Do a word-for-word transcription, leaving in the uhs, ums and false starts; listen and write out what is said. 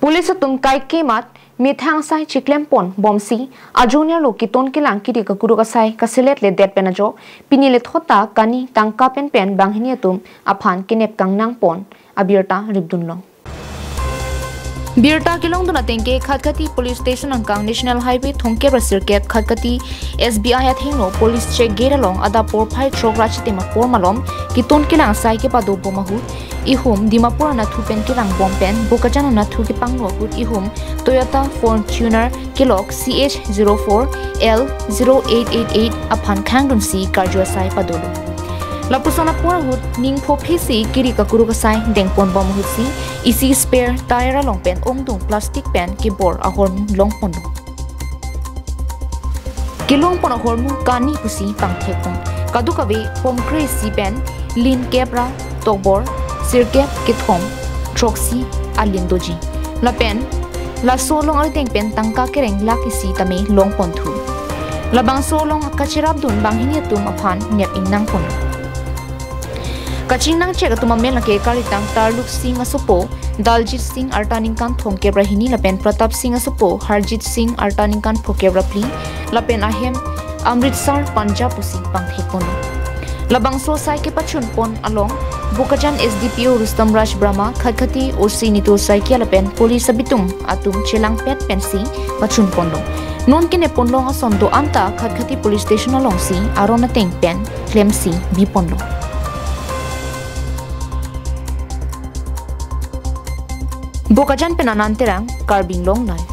Police atum kaike mat methang asai chiklem pon bomsi, ajo nerlo keton kelang kiri kakuruk asai kaselet ledet pen ajok, pini lethot ta kani tangka pen pen banghini atum aphan kenep kangnang pon abirta ripdunlong. Birta kelongdun atengke Khatkhati Police Station angkang National Highway thomkep ra sirkep Khatkhati S B I athengno police check gate along adap porphai throk ra chitim apor malom keton kelang asai kepado bom ahut ihum Dimapur anatthu pen kelang bom pen Bokajan anatthu kepanglo ahut ihum Toyota Fortuner kelok C H zero four L zero eight eight eight aphan khangdunsi karju asai padolo. Lapuson apor ahut ning phophisi kiri kakuruk asai dengpon bom ahutsi isi spare tyre along pen ongdung plastic pen kebor ahormu longponlo. Kelongpon ahormu kani pusi pangthekpon. Kadokave pomkre isi pen lin kep ra tokbor sirkep kethom throksi alin doji. Lapen laso along ardeng pen tangka kereng lakh isi tame longponthu. Labangso along kacherapdun banghini atum aphan nep ingnangpon. Kachingnang chek atum amen lake karitang Tarluk Singh asopo Daljit Singh arta ningkan thomkep ra hini lapen Pratap Singh asopo Harjit Singh arta ningkan phokep ra phli lapen ahem Amritsar, Punjab pusi pangthekponlo. Labangso asai kepachunpon along Bokajan S D P O Rustom Raj Brahma, Khatkhati O C Nitul Saikia lapen police abitung atum chelangpet pensi pachunponlo. Non kenepponlong ason do-an ta Khatkhati Police Station alongsi aron ateng pen klemsi biponlo. Bokajan pen Anand Terang, Karbi Anglong Live.